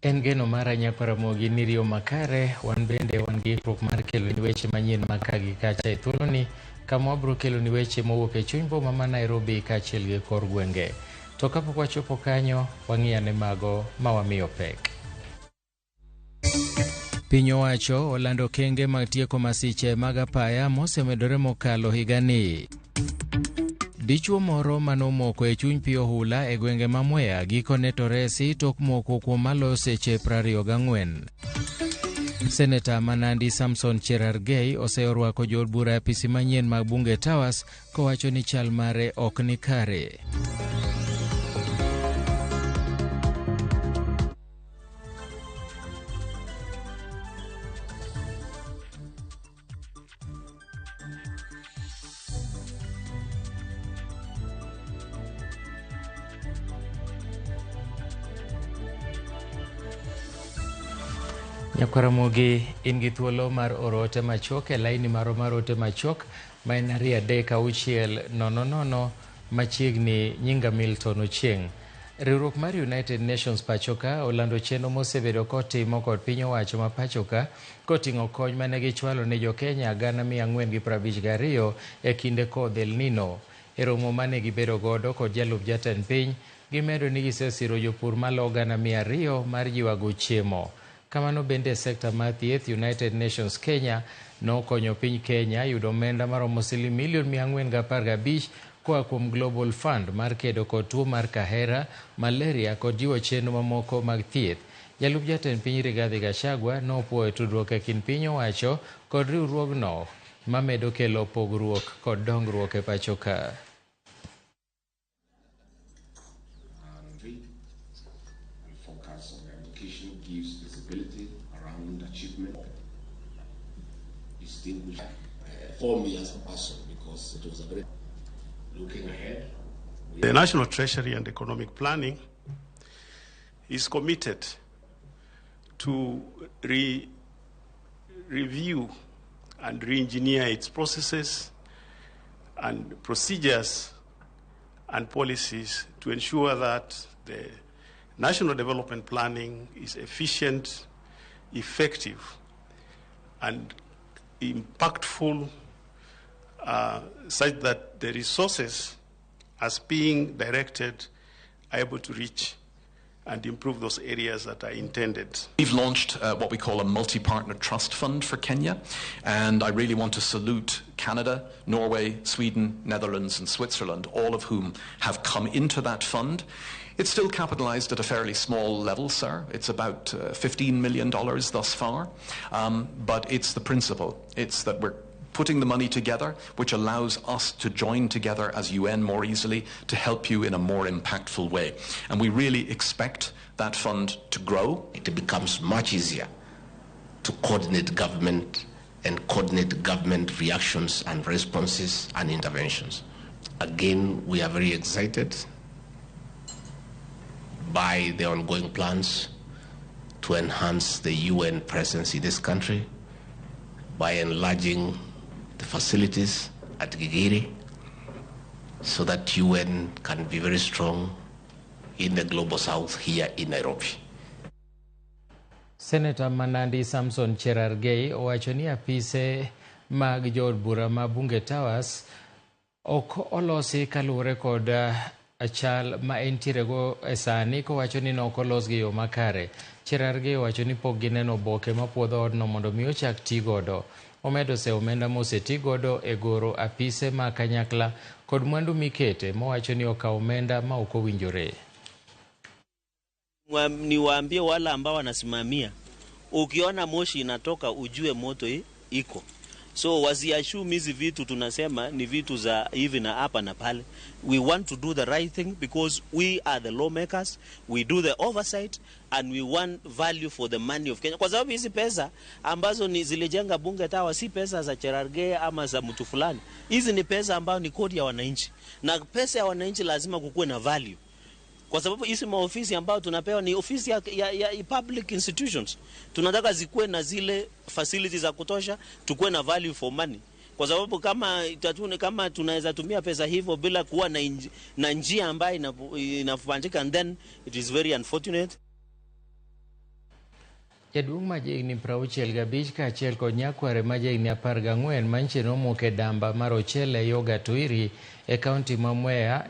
En geno mara nyakwar Ramogi ni riyo makare wan bende wan gi ikruok mar keloni weche manyien ma ka gi kacha e thuoloni kama wabiro keloni weche mowuok e chuny boma ma Nairobi kaachiel gi kor gwenge. To kapok wachopo kanyo, wang'i ane mago ma wamiyo pek. Piny owacho olando okenge mag tieko masiche mag apaya mosemedore mokalo higani. Dichuo moro manomoko e chuny pi ohula e gwenge ma Mwea gikone to resi tok moko kuom maloyo seche 24. Seneta ma Nandi Samson Cherargei oseorwako jood bura e apisi manyien mag Bunge Towers kowacho ni chal mare ok ni kare. Nyakwaramogi in gi thuolo mar oro ote machuok e laini marwa mar ote machuok ma en 23600 machiegni nyinga Milton Ochieng'. Riwruok mar United Nations pachoka olando chenro mosebedo kotimo kod piny owacho ma pachoka koting'o kony mane gichwalo ne jokenya 452,000 e kinde kodh El Nino. E romo mane gibedo godo kod jalup jatend piny, gimedo ni gisesiro jopur malo 200,000 mar ywago chiemo. Kamano bende e sekta mar thieth, United Nations Kenya nokonyo piny Kenya yudo omenda maromo siling milion 415 koa kuom Global Fund mar kedo kod tuo mar kahera, malaria kod jiwo chenro mamoko mag thieth. Jalup jatend piny Rigathi Gachagua nopuoyo tudruok e kind piny owacho kod riwruogno mamedo kelo pogruok kod dongruok e pacho ka. And focus on education gives visibility around achievement. Distinguish for me as a person because it was a very looking ahead. The National Treasury and Economic Planning is committed to review and re-engineer its processes and procedures and policies to ensure that the national development planning is efficient, effective, and impactful, such that the resources as being directed are able to reach and improve those areas that are intended. We've launched what we call a multi-partner trust fund for Kenya, and I really want to salute Canada, Norway, Sweden, Netherlands and Switzerland, all of whom have come into that fund. It's still capitalized at a fairly small level, sir. It's about $15 million thus far, but it's the principle. It's that we're putting the money together, which allows us to join together as UN more easily to help you in a more impactful way. And we really expect that fund to grow. It becomes much easier to coordinate government and coordinate government reactions and responses and interventions. Again, we are very excited by the ongoing plans to enhance the UN presence in this country by enlarging the facilities at Gigiri so that UN can be very strong in the Global South here in Nairobi. Senator ma Nandi Samson Cherargei owacho ni apise mag jood bura ma Bunge Towers ok olosi kaluwore kod chal ma entiere go e sani kowacho ni nok olosgi e yo makare. Cherargei owacho ni pok gineno oboke mapuodho odno mondo mi ochak ti godo. Omedo seyo omenda mosetigodo e goro apise ma kanyakla kod mwandu mikete mowacho ni okawo omenda ma ok owinjore. Niwaambie wale ambao wanasimamia, ukiona moshi inatoka ujue moto iko. So wasiassume hizi vitu tunasema ni vitu za hivi na hapa na pale. We want to do the right thing because we are the lawmakers, we do the oversight and we want value for the money of Kenya. Kwa sababu hizi pesa ambazo ni zilijenga Bunge Tower si pesa za Cherargei ama za mtu fulani. Hizi ni pesa ambayo ni kodi ya wananchi. Na pesa ya wananchi lazima kukuwe na value. Kwa sababu hizi maofisi ambayo tunapewa ni ofisi ya public institutions. Tunataka zikuwe na zile facilities za kutosha, tukuwe na value for money. Kwa sababu kama tunaweza tumia pesa hivyo bila kuwa na njia ambayo inafanyika, and then it is very unfortunate. Jaduong' ma jahigni 65 kaachiel kod nyakware ma jahigni 14 manche nomoko e damba mar Ochele yo Gatuiri e kaunti ma Mwea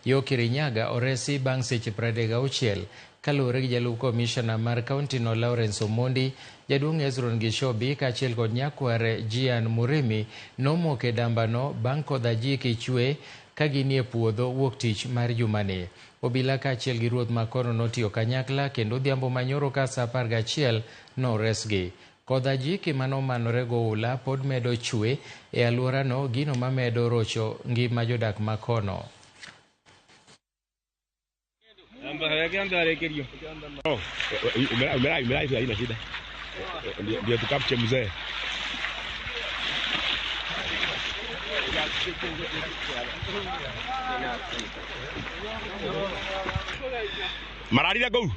yo Kirinyaga oresi bang' seche 36 kaluwore gi jalup komishona mar kaunti no Lawrence Omondi. Jaduong' Hezron Gishobi kaachiel kod nyakware Jian Murimi nomoko e dambano bang' kodh ajiki chwe ka ginie puodho wuok tich mar jumani. Obila kaachiel gi ruoth makono notiyo kanyakla kendo odhiambo manyoro ka saa 11 noresgi. Kodh ajiki manomanore goula pod medo chwe e alworano, gino mamedo rocho ngima jodak makono. Ndio tukapche mzee. Mararira go.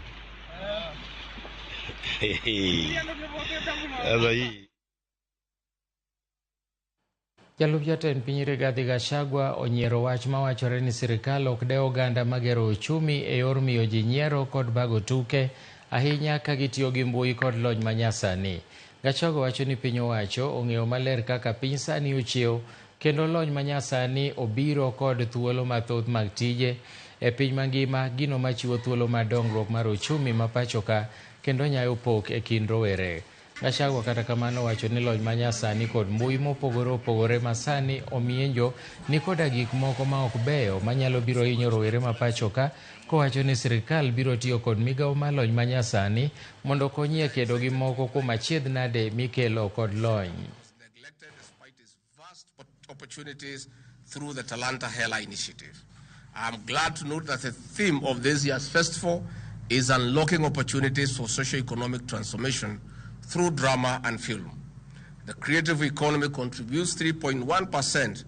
Jalup jatend piny Rigathi Gachagua onyiero wach mawachore ni sirikal ok dew oganda magero uchumi e yor miyo ji nyiero kod bago tuke ahinya ka gitiyo gi mbui kod lony manyasani. Gachagua wacho ni piny owacho ong'eyo maler kaka piny sani ochiew kendo lony manyasani obiro kod thuolo mathoth mag tije e piny mangima, gino machiwo thuolo mar dongruok mar uchumi ma pacho ka kendo nyayo pok e kind rowere. Gachagua kata kamano wacho ni lony manyasani kod mbui mopogore opogore masani omienjo ni koda gik moko ma ok beyo manyalo biro hinyo rowere ma pacho ka, kowacho ni sirikal biro tiyo kod migawo mar lony manyasani mondo okonyie kedo gi moko kuom achiedh nade mikelo kod lony. Opportunities through the Talanta Hela initiative. I'm glad to note that the theme of this year's festival is unlocking opportunities for socio-economic transformation through drama and film. The creative economy contributes 3.1%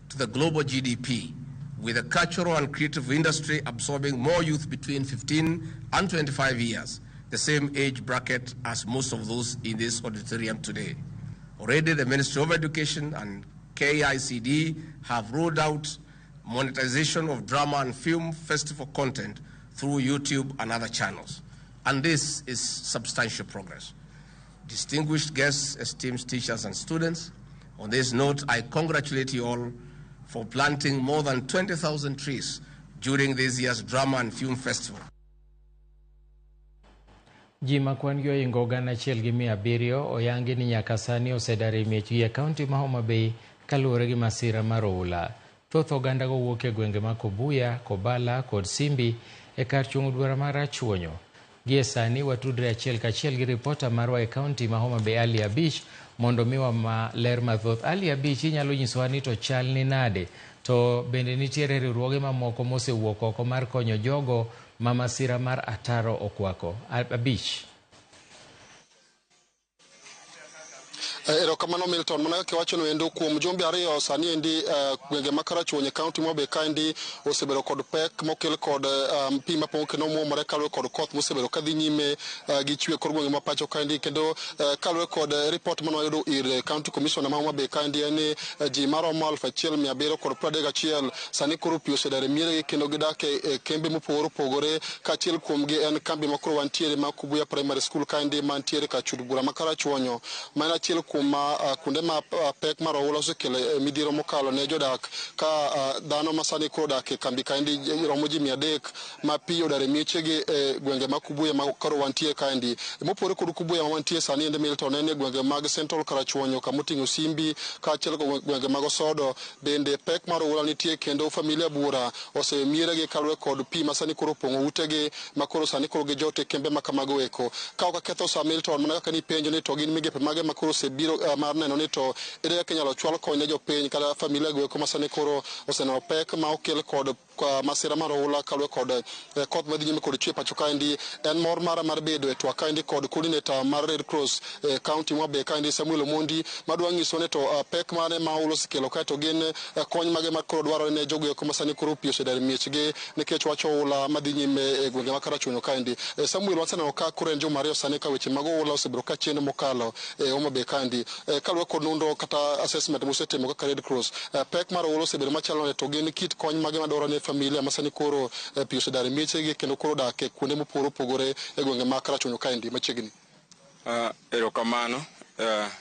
to the global GDP, with the cultural and creative industry absorbing more youth between 15 and 25 years, the same age bracket as most of those in this auditorium today. Already, the Ministry of Education and KICD have rolled out monetization of drama and film festival content through YouTube and other channels. And this is substantial progress. Distinguished guests, esteemed teachers and students, on this note, I congratulate you all for planting more than 20,000 trees during this year's Drama and Film Festival. Ji ma kwan gi ohingo 1,700 oyangi ni nyaka sani osedar e miechgi e kaunti ma Homa Bay kaluwore gi masira mar oula. Thoth ogandago wuok e gwenge ma Kobuya, Kobala kod Simbi e kar chung' od bura mar Rachuonyo. Gie sani watudre achiel kachiel gi ripota marwa e kaunti ma Homa Bay Ali Abich mondo miwa maler mathoth. Ali Abich, inyalo nyisowa ni to chal ni nade? To bende nitiere riwruoge mamoko mosewuok oko mar konyo jogo ma masira mar ataro okwako? Abich. Erokamano Milton, mana kaka iwacho no endo kuom jumbe ariyo sani endi gwenge ma Karachuonyo e kaunti ma Homa Bay kaendi osebedo kod pek mokel kod pi mapong' kendo muomore kaluwore kod koth mosebedo kadhi nyime gi chwe kor gwenge ma pacho kaendi, kendo kaluwore kod ripot mane wayudo ir county commissioner ma Homa Bay kaendi en ni ji maromo 1731 sani koro pi osedar e mieregi kendo gidak e kembe mopogore opogore. Kaachiel kuomgi en kambi ma koro wantiere ma Kubuya Primary School kaendi mantiere kar chud bura ma Karachuonyo, ma en achiel kuma kuonde ma pek mar oula osekelo midhiero mokalo ne jodak ka dhano ma sani koro odak e kambi kaendi romo ji 300 ma pi odar e miechegi e gwenge ma Kubuya ma koro wantie kaendi. Mopogore kod Kubuya ma wantie sani ende Milton en e gwenge mag Central Karachuonyo kamoting'o Simbi kaachiel kod gwenge mag Osodo bende pek mar oula nitie kendo familia buora osemieregi kaluwore kod pi ma sani koro opong'o utegi ma koro sani koro gijot e kembe ma kamago eko. Ka ok aketho sa Milton mana kaka nipenjo ni to gin migepe mage ma koro osebiro mar neno ni to ere kaka inyalo chwal kony ne jopiny kata familia go eko ma sani koro oseneno pek ma okel kod masira mar oula kaluwore kod koth madhi nyime kod chwe pacho kaendi. En mor mara mar bedo e twak kaendi kod coordinator mar Red Cross county Homa kaendi Samuel Omondi madwa nyiso ni to pek mane ma oula osekelo kaeto gin kony mage ma koro dwarore ne jogo eko ma sani koro pi osedar e miechgi nikech wach oula madhi nyime e gwenge ma Karachuonyo kaendi. Samuel, waseneno ka koro en juma ariyo sani ka weche mag oula osebedo ka chendo mokalo e Homa Bay kaendi. Kaluwore kod nonro kata assessment musetimo kaka Red Cross, pek mar oula osebedo machalo nade to gin kit kony mage madwarore ne familia ma sani koro pi osedar e miechegi kendo koro odak e kuonde mopogore opogore e gwenge ma Karachuonyo kaendi machiegni. Erokamano,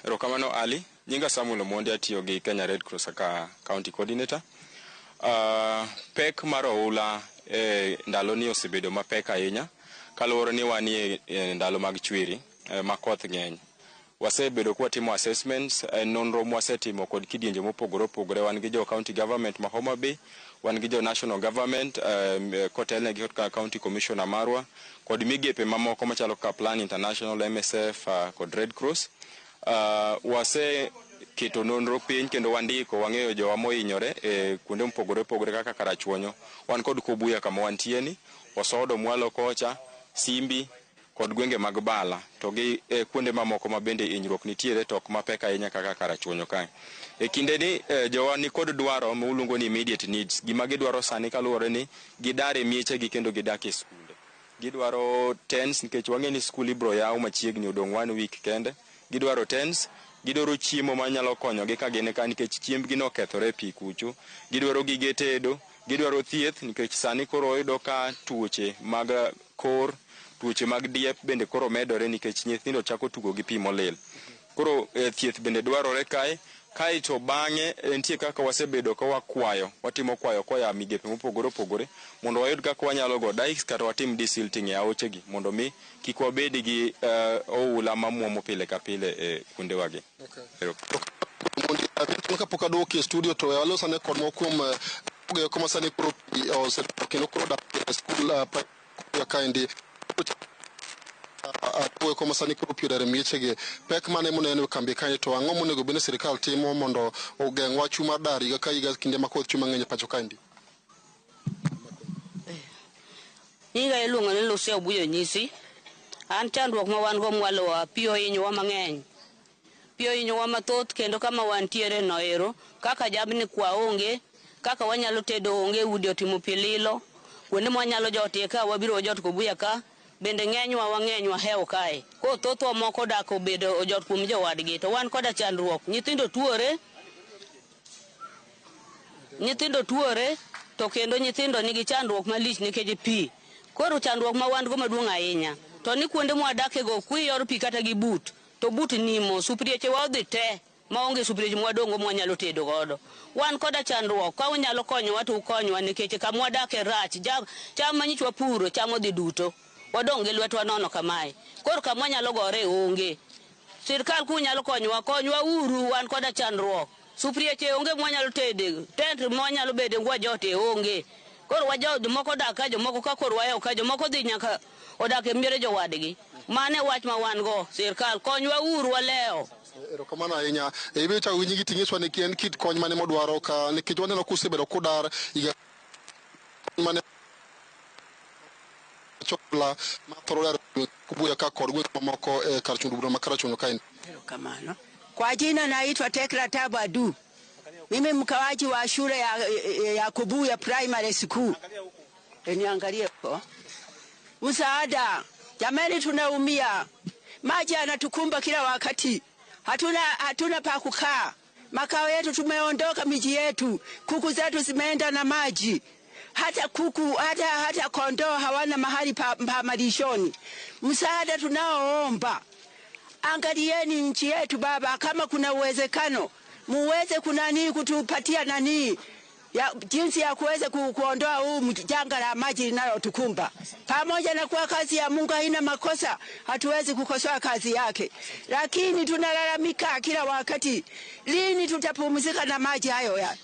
erokamano Ali. Nyinga Samuel Omondi, atiyo gi Kenya Red Cross kaka county coordinator. Pek mar oula e ndaloni osebedo mapek ahinya kaluwore ni wanie e ndalo mag chwiri ma koth ng'eny. Wasebedo kwatimo assessments, nonro mwasetimo kod kidienje mopogore opogore. Wan gi jo county government ma Homa Bay, wan gi jo national government kotelnegi kod county commissioner marwa kod migepe mamoko machalo kaka Plan International, MSF kod Red Cross. Wase keto nonro piny kendo wandiko wang'eyo jowa mohinyore e kuonde mopogore opogore kaka Karachuonyo. Wan kod Kobuya kama wantie ni, Osodo mwalo kocha, Simbi kod gwenge mag Bala to gi kuonde mamoko ma bende hinyruok nitiere to ok mapek ahinya kaka Karachuonyo kae. E kinde ni jowa ni kod dwaro ma ni immediate needs. Gima gidwaro sani kaluwore ni gidar e miechegi kendo gidak e skunde. Gidwaro tents nikech wang'e ni skul ibiro yaw machiegni, odong' one week kende. Gidwaro tents, gidwaro chiemo manyalo konyogi ka gin ka nikech chiembgi nokethore e pi kucho. Gidwaro gige tedo, gidwaro thieth nikech sani koro oyudo ka tuoche mag kor, tuoche mag diep bende koro medore nikech nyithindo chako tugo gi pi molil. Koro thieth bende dwarore kae. Kaeto bang'e nitie kaka wasebedo ka wakwayo, watimo kwayo koa migepe mopogore opogore mondo wayud kaka wanyalo go dikes kata watim desilting e aochegi mondo mi kik wabed gi oula mamuomo pile ka pile e kuondewagi. Okay. Kapok aduoki e studio to walos ane kod moko kuom jogo eko ma sani koro pi osedok kendo koro odak e skul kaendi jogo eko ma sani koro pi odar e miechegi. Pek mane moneno e kambi kaendi to ang'o monego bed ni sirikal timo mondo ogeng' wach mar dar higa ka higa kinde ma koth chwe mang'eny e pacho kaendi? Nyinga iluongo ni Lucia Obuyo Nyisi. An chandruok ma wan go mwalowa, pi ohinyowa mang'eny. Pi ohinyowa mathoth kendo kama wantiere no ero, kaka jamni kwa onge, kaka wanyalo tedo onge, udi otimo pi lilo, kuonde mwanyalo jotie ka wabiro wajot Kobuya ka, bende ng'enywa wang'eny wahewo kae. Koro thothwa moko odak obedo ojot kuom jowadgi, to wan koda chandruok. Nyithindo tuore, to kendo nyithindo nigi chandruok malich nikech pi. Koro chandruok ma wan go maduong' ahinya, to ni kuonde mwadakego kwiyor pi kata gi but, to but nimo, sufriechewa odhi te, maonge sufrieche mwadong'go mwanyalo tedo godo. Wan koda chandruok, ka unyalo konyowa to ukonywa nikech kama wadake rach, cham manyicha wapuro, cham odhi duto. Wadong' gi lwetwa nono kamae. Koro kama wanyalo gore onge. Sirkal kunyalo konyowa, konywa uru, wan koda chandruok. Sufrieche onge mwanyalo tede, tent mwanyalo bede wajote onge. Koro wajo jomoko odak ka, jomoko ka koro wahewo ka, jomoko dhi nyaka odak e miere jowadgi. Mano e wach ma wan go, sirkal konywa uru walewo. Erokamano ahinya. Ibiro chako gi nyingi ting'iswa ni en kit kony mane modwaro ka nikech waneno kusebedo kudar higa mane chola ma thoro dar Kubuya ka kod gwenge mamoko e kar chundu bura ma Karachuonyo kaendi. Erokamano. Kwa jina naitwa Tekla Tabu Adu. Mimi mkawaji wa shule ya Kubuya Primary School. Niangalie huko. Msaada. Jamani, tunaumia. Maji yanatukumba kila wakati. Hatuna pa kukaa. Makao yetu tumeondoka miji yetu. Kuku zetu zimeenda na maji. Hata kuku, hata kondoo hawana mahali pa malishoni. Msaada tunaoomba. Angalieni nchi yetu baba, kama kuna uwezekano muweze kunani kutupatia nani ya jinsi ya kuweza kuondoa huu janga la maji linalotukumba. Pamoja na kuwa kazi ya Mungu haina makosa, hatuwezi kukosoa kazi yake, lakini tunalalamika kila wakati. Lini tutapumzika na maji hayo ya?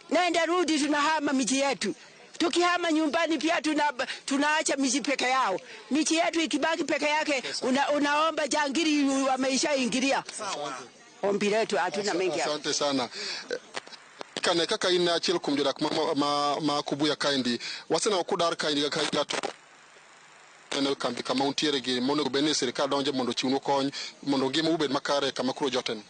Nenda rudi, tunahama miji yetu. Tukihama nyumbani pia tunaacha miji peke yao. Miji yetu ikibaki peke yake, unaomba jangili wameishaingilia. Ombi letu hatuna mengi. Asante sana. Kane kaka in achiel kuom jodak ma Kubuya kaendi, waseneno kudar kaendi ka higa to neno kambi kama untiere gi monego bed ni sirikal donje mondo ochiwnu kony mondo ngima ubed makare kama koro joten.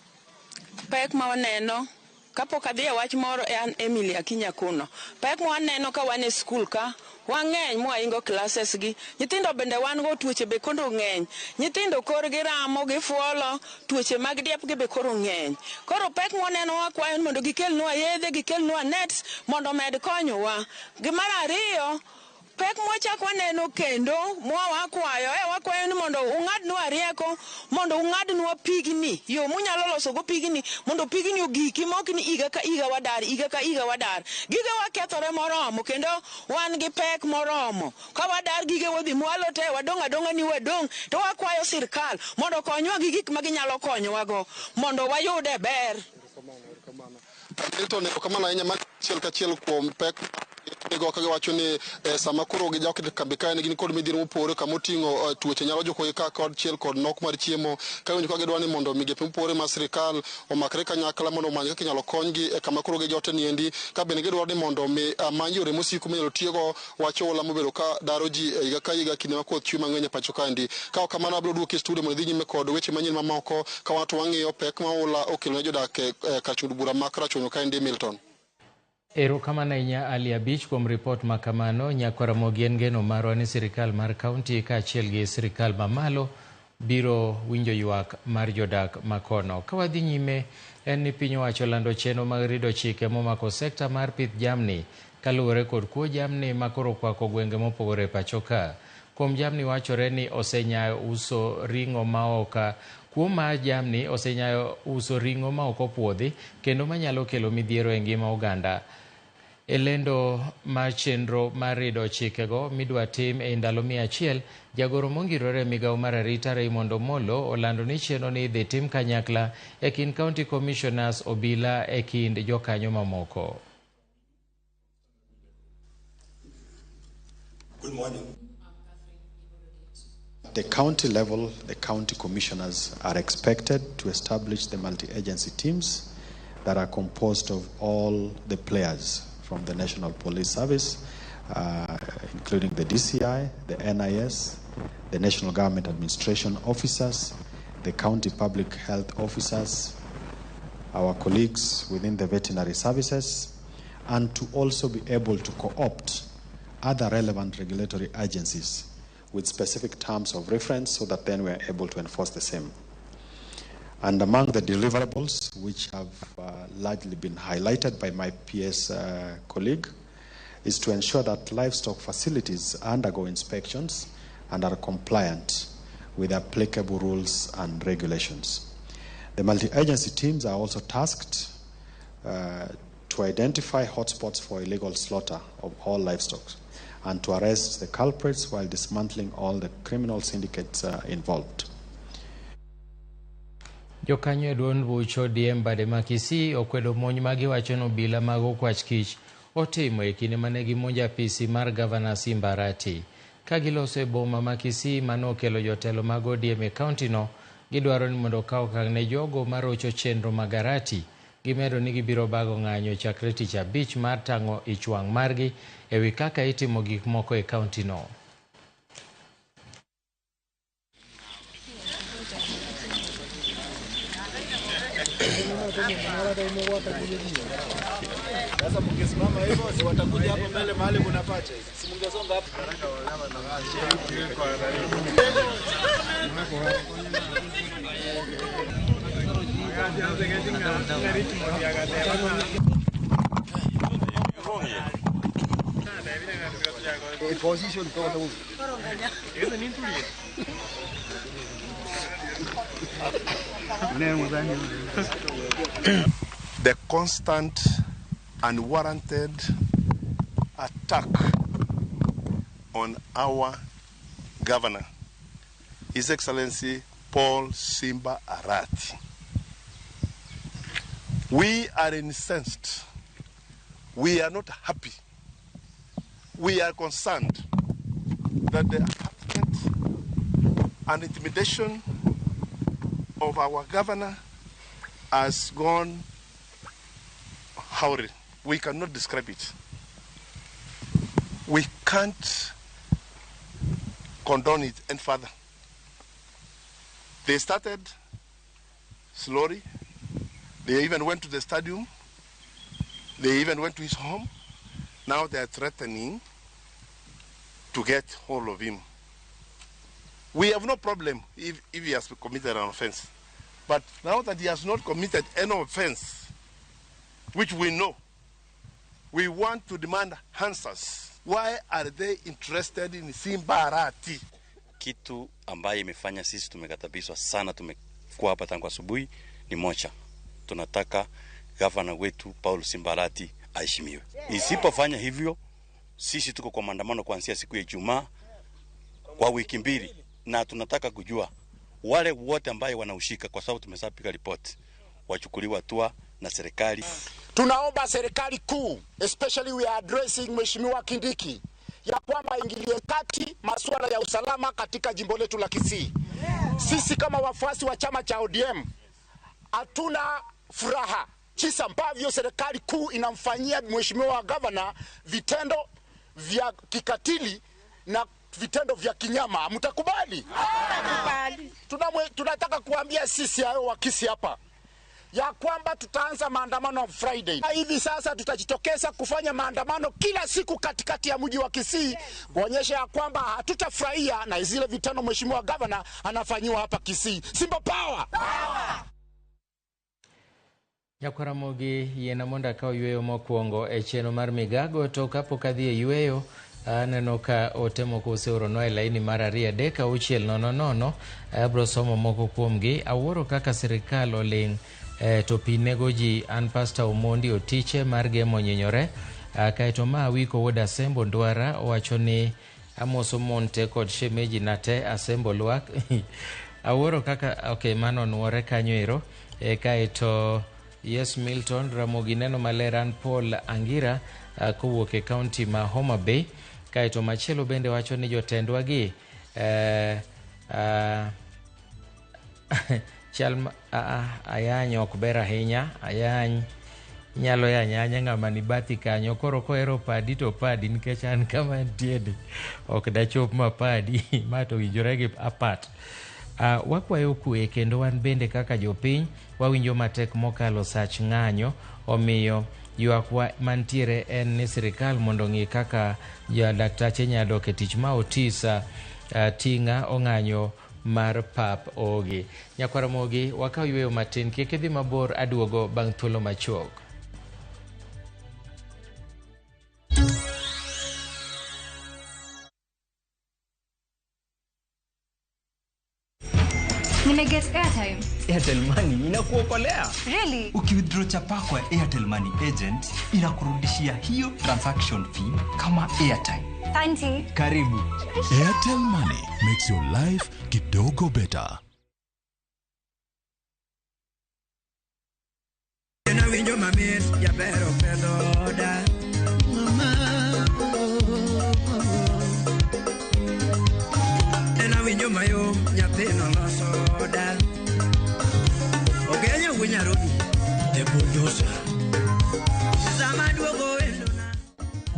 Pek ma waneno kapok adhi e wach moro, an Emily Akinya kuno. Pek ma waneno ka wan e skul ka, wang'eny mwaingo classes gi. Nyithindo bende wan go, tuoche be koro ng'eny. Nyithindo korgi ramo, gifuolo, tuoche mag diep gi be koro ng'eny. Koro pek ma waneno, wakwayo ni mondo gikelnwa yedhe, gikelnwa nets mondo omed konyowa. Gi mar ariyo, pek mwachak waneno kendo mwa wakwayo, wakwayo ni mondo ung'adnwa rieko, mondo ung'adnwa pigni, yo munyalo loso go pigni, mondo pigni ogiki mok ni higa ka higa wadar, higa ka higa wadar. Gige wakethore moromo kendo wan gi pek moromo. Ka wadar gige wadhi mwalo te, wadong' adong'a ni wadong', to wakwayo sirkal mondo okonywa gi gik ma ginyalo konyowago mondo wayude ber. Milton, erokamano ahinya. Mar achiel kachiel kuom pek nigo ka giwacho ni sama koro gijok e kambi kae gin kod midhiero mopogore kama oting'o tuoche nyalo jukogi ka kod chiel kod nok mar chiemo ka giwinjo ka gidwa ni mondo migepe mopogore mar sirikal omakre kanyakla mondo omany kaka inyalo konygi e kama koro gijote niendi, ka bende gidwaro ni mondo mi amany yore mosiko minyalo tiyogo wach oula mobedo ka daro ji e higa ka higa kinde ma koth chwe mang'eny e pacho kaendi. Ka ok kamano, abiro duoki e studio mondo idhi nyime kod weche manyien mamoko ka wan to wang'iyo pek ma oula okelo ne jodak e kar chung' bura ma Karachuonyo kaendi. Milton. Erokamano ahinya Ali Abich kuom ripot ma kamano. Nyakwar Ramogi, en geno marwa ni sirikal mar kaunti kaachiel gi sirikal mamalo biro winjo ywak mar jodak makono. Ka wadhi nyime, en ni piny owacho lando chenro mag rido chike momako sekta mar pith jamni kaluwore kod kuo jamni makoro kwako gwenge mopogore e pacho ka. Kuom jamni wachore ni osenyayo uso ring'o maok kuo mar jamni osenyayo uso ring'o ma ok opuodhi kendo manyalo kelo midhiero e ngima oganda. E lendo mar chenro mar rido chikego midwa tim e ndalo 100, jagoro mongirore e migawo mar arita Raymond Omolo olando ni chenro ni idhi tim kanyakla e kind county commissioners, obila e kind jokanyo mamoko. Good morning. At the county level, the county commissioners are expected to establish the multi-agency teams that are composed of all the players from the National Police Service, including the DCI, the NIS, the National Government Administration officers, the county public health officers, our colleagues within the veterinary services, and to also be able to co-opt other relevant regulatory agencies with specific terms of reference so that then we are able to enforce the same. And among the deliverables, which have largely been highlighted by my PS colleague, is to ensure that livestock facilities undergo inspections and are compliant with applicable rules and regulations. The multi-agency teams are also tasked to identify hotspots for illegal slaughter of all livestock and to arrest the culprits while dismantling all the criminal syndicates involved. Jokanyo e duond buch ODM bade ma Kisii okwedo monj ma giwacho ni obila mag okwach kich otimo e kinde mane gimonjo apisi mar gavana Simba Arati. Ka giloso e boma ma Kisii mane okelo jotelo mag ODM e kaunti no, gidwaro ni mondo okaw okang' ne jogo marocho chenro mag Arati. Gimedo ni gibiro bago ng'anyo chakre tich abich mar tang'o ich wang' margi ewi kaka itimo gik moko e kaunti no. Sasa mkisimama hivyo si watakuja hapo mbele mahali kuna pacha. Si mngesonga hapo. Position. The constant unwarranted attack on our governor, His Excellency Paul Simba Arati. We are incensed. We are not happy. We are concerned that the harassment and intimidation of our governor has gone howry. We cannot describe it. We can't condone it any further. They started slowly. They even went to the stadium. They even went to his home. Now they are threatening to get hold of him. We have no problem if he has committed an offense. But now that he has not committed any offense, which we know, we want to demand answers. Why are they interested in Simba Arati? Kitu ambaye imefanya sisi tumekatabishwa sana, tumekuwa hapa tangu asubuhi ni moja. Tunataka gavana wetu Paul Simba Arati aheshimiwe. Isipofanya hivyo, sisi tuko kwa maandamano kuanzia siku ya Ijumaa kwa wiki mbili, na tunataka kujua wale wote ambaye wanahusika, kwa sababu tumeshapiga ripoti, wachukuliwe hatua na serikali. Tunaomba serikali kuu, especially we are addressing Mheshimiwa Kindiki, ya kwamba ingilie kati masuala ya usalama katika jimbo letu la Kisii. Sisi kama wafuasi wa chama cha ODM hatuna furaha jinsi ambavyo serikali kuu inamfanyia Mheshimiwa Governor vitendo vya kikatili na vitendo vya kinyama. Mtakubali? Tunataka kuambia sisi hayo wa Kisii hapa ya kwamba tutaanza maandamano Friday. Hivi sasa tutajitokeza kufanya maandamano kila siku katikati ya mji wa Kisii kuonyesha ya kwamba hatutafurahia na zile vitendo Mheshimiwa Governor anafanyiwa hapa Kisii. Simba power! Power! Nyakwaramogi yiena mondo akaw yweyo mokwongo e chenro mar migago, to kapok adhi e yweyo aneno ka ote moko oseoronwa e laini mar 2 3 6 0 0. Abro somo moko kuomgi. Awuoro kaka sirikal oling' to pi nego ji. An Pastor Omondi Otiche mar Gemo Nyinyore. Kaeto ma Wiko wuod Asembo Ndwara owacho ni amoso mon te kod shemeji na te Asembo Lwak. Awuoro kaka okay, mano nuore kanyo ero. Kaeto Yes Milton Ramogi neno maler. An Paul Angira kowuok e kaunti ma Homa Bay. Kaeto machielo bende wacho ni jotendwa gi chal ayany ok ber ahinya. Ayany nyalo yanya ng'ama ni bathi kanyo, koro kohero padi to padi, nikech an kama antiere ok dachop mapadi ma to winjore gi apat. Wakwayo kwe kendo wan bende kaka jopiny wawinjo matek mokalo sach ng'anyo, omiyo ywakwa mantiere en ni sirikal mondo ong'i kaka daktache nyalo dok e tich. Ma Otisa Tinga ong'anyo mar pap Ogi. Nyakwaramogi, wakaw yweyo matin, kik idhi mabor, aduogo bang' thuolo machuok. Nimeget airtime. Airtel Money inakuokolea. Really? Ukiwithdraw chapa kwa Airtel Money agent inakurudishia hiyo transaction fee kama airtime. Thank you. Karibu. Airtel Money makes your life kidogo better.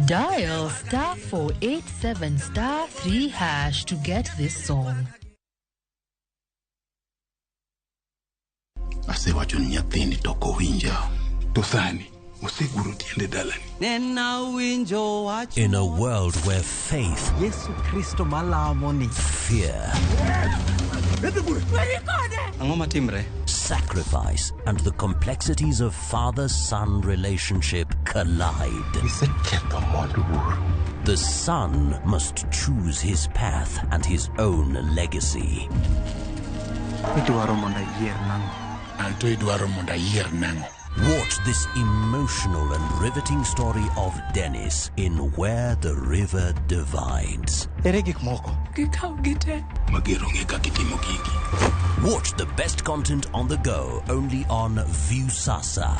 Dial *487*3# to get this song. Asewacho ni nyathini to ok owinja. To sani oseguro tiende dalani. In a world where faith, Yesu Kristo malamo ni, fear, sacrifice, and the complexities of father-son relationship collide. The son must choose his path and his own legacy. Idwaro mondo ayier nang'o? Anto idwaro mondo ayier nang'o? Watch this emotional and riveting story of Dennis in Where the River Divides. Ere gik moko? Gikaw gite. Mager onge kaka itimo gigi. Watch the best content on the go only on Viusasa.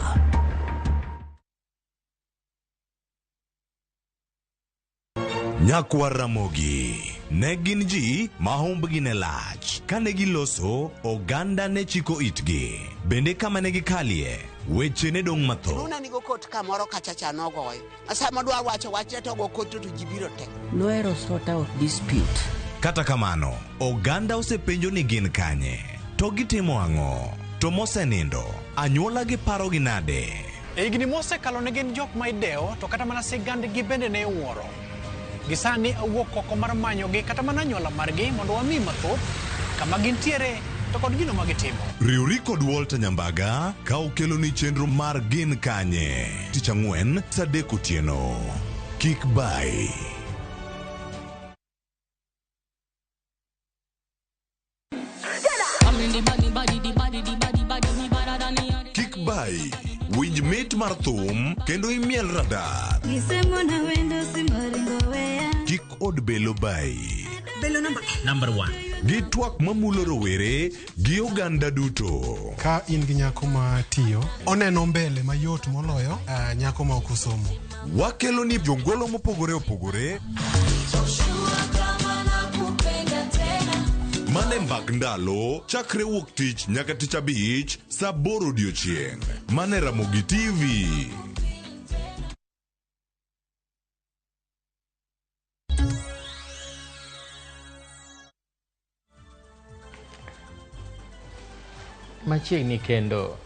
Nyakwar Ramogi ne gin ji ma humbgi ne lach. Kane giloso, oganda ne chiko itgi. Bende kama ne gikalie, weche ne dong' mathoth. Runa nigo kot kamoro kacha cha nogoyo. Sama dwa wacho wachne to go kot to ji biro te. Nohero sort out dispute. Kata kamano, oganda osepenjo ni gin kanye, to gitimo ang'o, to mosenindo, anyuola gi parogi nade? E higni mosekalo ne gin jok ma idewo to kata mana sigandgi bende ne iwuoro. Gi sani awuok oko mar manyogi kata mana anyuola margi mondo wami mathoth kama gintiere to kod gino ma gitimo. Riwri kod Walter Nyambaga ka okeloni chenro mar Gin Kanye tich ang'wen saa adek otieno. Kik bayi. Kik bayi. Winj mit mar thum kendo imiel radar. Kik od belo bayi. Belo number 1. Gi twak mamulo rowere gi oganda duto. Ka in gi nyako ma tiyo, oneno mbele mayot moloyo nyako ma ok osomo. Wakelo ni jongolo mopogore opogore. Mane mbak ndalo chakre wuok tich nyaka tich abich saa aboro odiochieng'. Mane Ramogi TV. Machiegni kendo,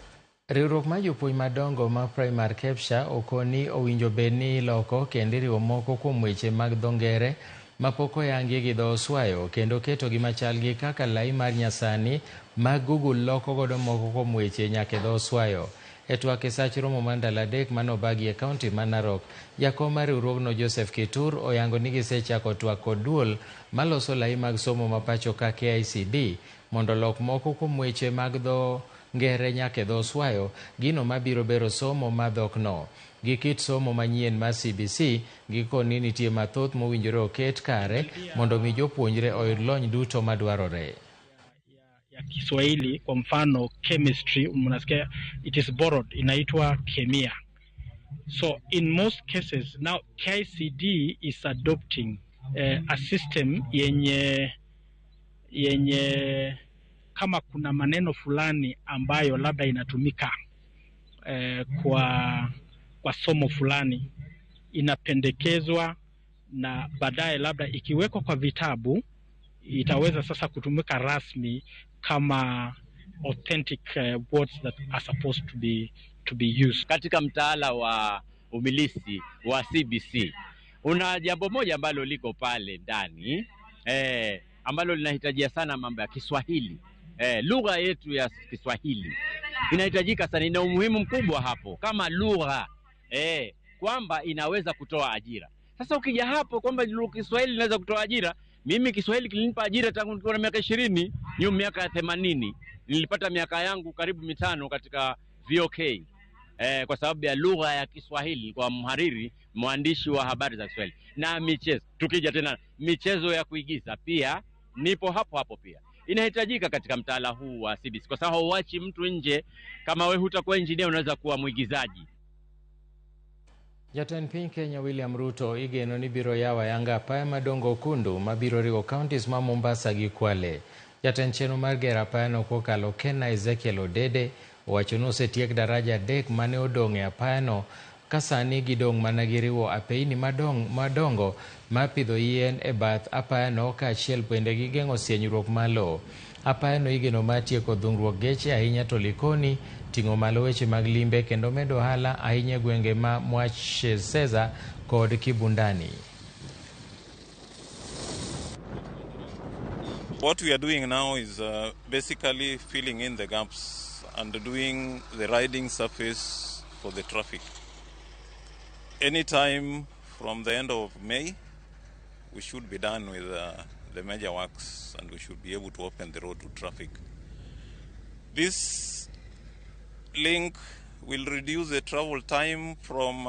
riwruok mar jopuonj madongo ma Primary Kepsha okoni owinjo bed ni iloko kendo iriwo moko kuom weche mag dho ngere mapok oyangi gi dho Oswayo kendo ketogi machal gi kaka lai mar nyasani ma Google loko godo moko kuom weche nyaka e dho Oswayo. E twak e sach romo mar ndalo adek manobagi e kaunti ma Narok, jakom mar riwruogno Joseph Kitur oyango ni gisechako twak kod duol maloso lai mag somo ma pacho ka KICD mondo olok moko kuom weche mag dho ngere nyaka e dho Oswayo, gino mabiro bero somo ma dhokno. Gi kit somo manyien mar CBC, gikoni nitie mathoth mowinjore oket kare mondo mi jopuonjre oyud lony duto madwarore. Ya Kiswahili kwa mfano chemistry, mnasikia it is borrowed, inaitwa kemia. So in most cases now KICD is adopting a system yenye kama kuna maneno fulani ambayo labda inatumika kwa somo fulani inapendekezwa, na baadaye labda ikiwekwa kwa vitabu itaweza sasa kutumika rasmi kama authentic words that are supposed to be used. Katika mtaala wa umilisi wa CBC una jambo moja ambalo liko pale ndani ambalo linahitajia sana mambo ya Kiswahili. Lugha yetu ya Kiswahili inahitajika sana, ina umuhimu mkubwa hapo kama lugha kwamba inaweza kutoa ajira. Sasa ukija hapo kwamba Kiswahili inaweza kutoa ajira, mimi Kiswahili kilinipa ajira tangu nikiwa na miaka 20, nyuma miaka 80 nilipata miaka yangu karibu 5 katika VOK kwa sababu ya lugha ya Kiswahili, kwa mhariri mwandishi wa habari za Kiswahili. Na michezo, tukija tena michezo ya kuigiza pia nipo hapo hapo pia inahitajika katika mtaala huu wa CBC, kwa sababu huachi mtu nje. Kama wewe hutakuwa engineer unaweza kuwa mwigizaji. Jatend piny Kenya William Ruto igeno ni biro yawo ayanga apaya madongo Okundu mabiro riwo counties ma Mombasa gi Kwale. Jatend chenro mar gero apayano kokalo Kena Ezekiel Odede owacho ni osetiek daraja 3 mane odong' e apayano ka sani gidong' mana gi riwo apeini madongo mar pidho yien e bath apayano kaachiel bende gi geng'o sienyruok mar lowo. Apayano igeno mar tieko dhungruok geche ahinya to Likoni, ting'o malo weche mag limbe kendo medo ohala ahinya e gwenge ma Mwacheseza kod Kibundani. What we are doing now is basically filling in the gaps and doing the riding surface for the traffic. Anytime from the end of May, we should be done with the major works and we should be able to open the road to traffic. This link will reduce the travel time from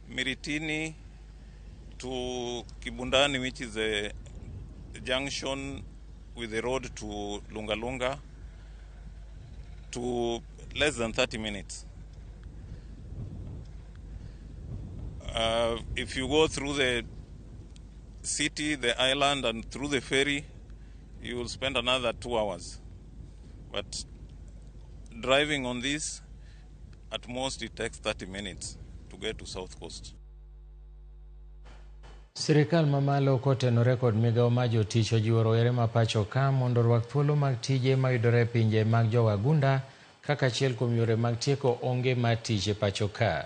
Miritini to Kibundani, which is a junction with the road to Lungalunga, to less than 30 minutes. If you go through the city, the island, and through the ferry, you will spend another 2 hours. But driving on this, at most it takes 30 minutes to get to South Coast. Sirikal mamalo kotenore kod migawo mar jotich ojiwo rowere ma pacho ka mondo orwak thuolo mag tije mayudore e pinje mag jowagunda kaka achiel kuom yore mag tieko onge mar tich e pacho ka.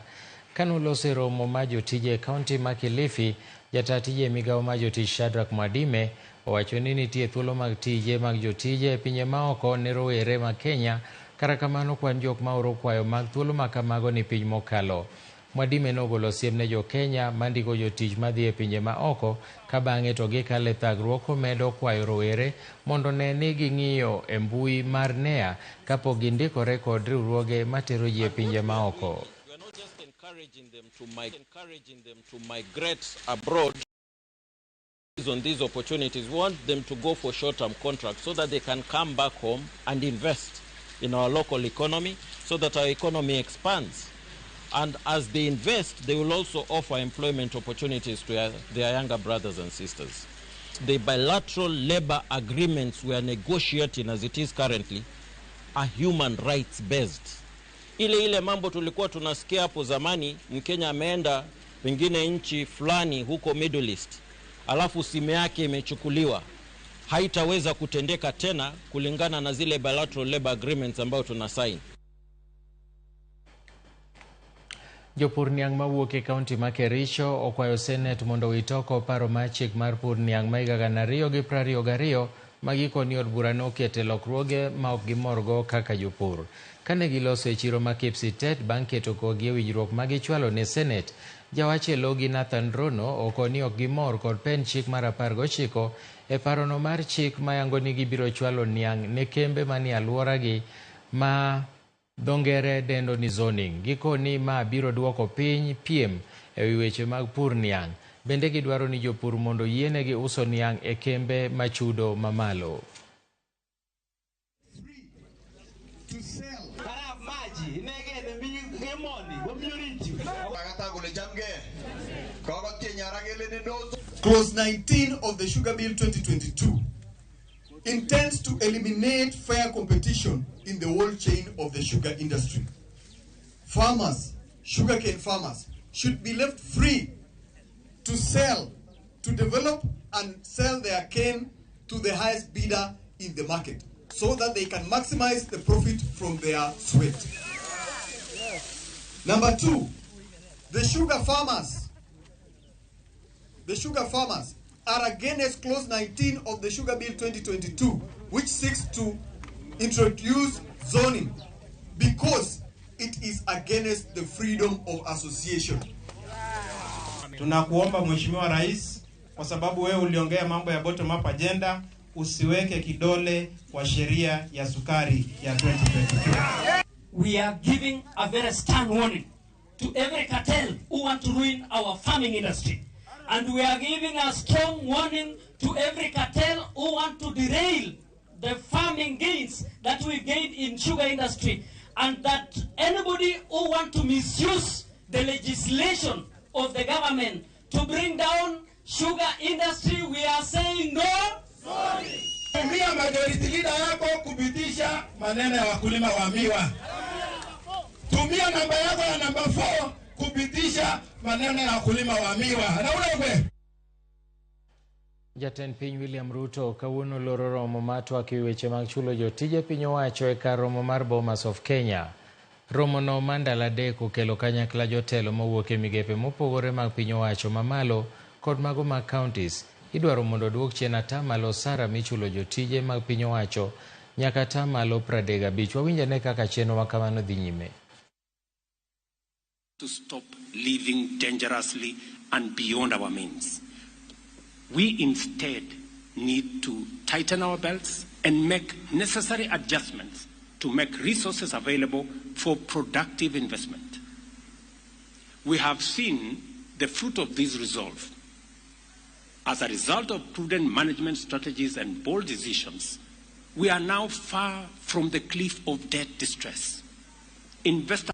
Kanoloso e romo mar jotije e kaunti ma Kilifi, jata tije e migawo mar jotich Shadrack Mwadime owacho ni nitie thuolo mag tije mag jotije e pinje maoko ne rowere ma Kenya, kata kamano kwan jok ma oro kwayo mag thuolo ma kamago ni piny mokalo. Mwadime nogolo siem ne jo-Kenya mandiko jotich madhi e pinje ma oko ka bang'e to gikalo e thagruok komedo kwayo rowere mondo ne ni ging'iyo e mbui mar NEA kapok gindikore kod riwruoge matero ji e pinje ma oko. Encouraging them to migrate abroad on these opportunities. We want them to go for short-term contracts so that they can come back home and invest in our local economy so that our economy expands. And as they invest, they will also offer employment opportunities to their younger brothers and sisters. The bilateral labor agreements we are negotiating as it is currently are human rights based. Ile ile mambo tulikuwa tunasikia hapo zamani, Mkenya ameenda pengine nchi fulani huko Middle East, alafu simu yake imechukuliwa, haitaweza kutendeka tena kulingana na zile bilateral labor agreements ambayo tunasign. Jopur niang' mawuok e kaunti ma Kericho okwayo Senet mondo owit oko paro mar chik mar pur niang' ma higa 2022 ma gikoni od bura nokete lokruoge ma ok gimorgo kaka jopur. Kane giloso e chiro ma Kipsitet bang' keto kodgi e winjruok ma gichwalo ne Senet, jawach e logi Nathan Rono okoni ok gimor kod pen chik mar 19 e parono mar chik mayango ni gibiro chwalo niang' ne kembe manie alworagi ma dho ngere dendo ni zoning. Gikoni ma biro duoko piny piem e wi weche mag pur niang'. Bende gidwaro ni jopur mondo yienegi uso niang' e kembe machudo mamalo. Clause 19 of the Sugar Bill 2022 intends to eliminate fair competition in the whole chain of the sugar industry. Farmers, sugarcane farmers, should be left free to sell, to develop and sell their cane to the highest bidder in the market so that they can maximize the profit from their sweat. Number two, the sugar farmers are against Clause 19 of the Sugar Bill 2022, which seeks to introduce zoning because it is against the freedom of association. Tunakuomba Mheshimiwa Rais, kwa sababu wewe uliongea mambo ya bottom up agenda, usiweke kidole kwa sheria ya sukari ya 2022. We are giving a very stern warning to every cartel who want to ruin our farming industry. And we are giving a strong warning to every cartel who want to derail the farming gains that we gained in sugar industry, and that anybody who want to misuse the legislation of the government to bring down sugar industry, we are saying no. Sorry. Tumia majority leader yako kupitisha maneno ya wakulima wa miwa. Tumia namba yako ya namba 4 kupitisha maneno ya wakulima wa miwa. Na ule Jatend piny William Ruto kawuono loro romo mar twak e weche mag chulo jotije piny owacho e kar romo mar Bomas of Kenya. Romono mar ndalo adek okelo kanyakla jotelo mowuok e migepe mopogore mag piny owacho mamalo kod mago mag counties. Idwaro mondo oduok chien atamalo osara michulo jotije mag piny owacho nyaka atamalo 35. Wawinj ane kaka chenro ma kamano dhi nyime. To stop living dangerously and beyond our means. We instead need to tighten our belts and make necessary adjustments to make resources available for productive investment. We have seen the fruit of this resolve. As a result of prudent management strategies and bold decisions, we are now far from the cliff of debt distress. Investor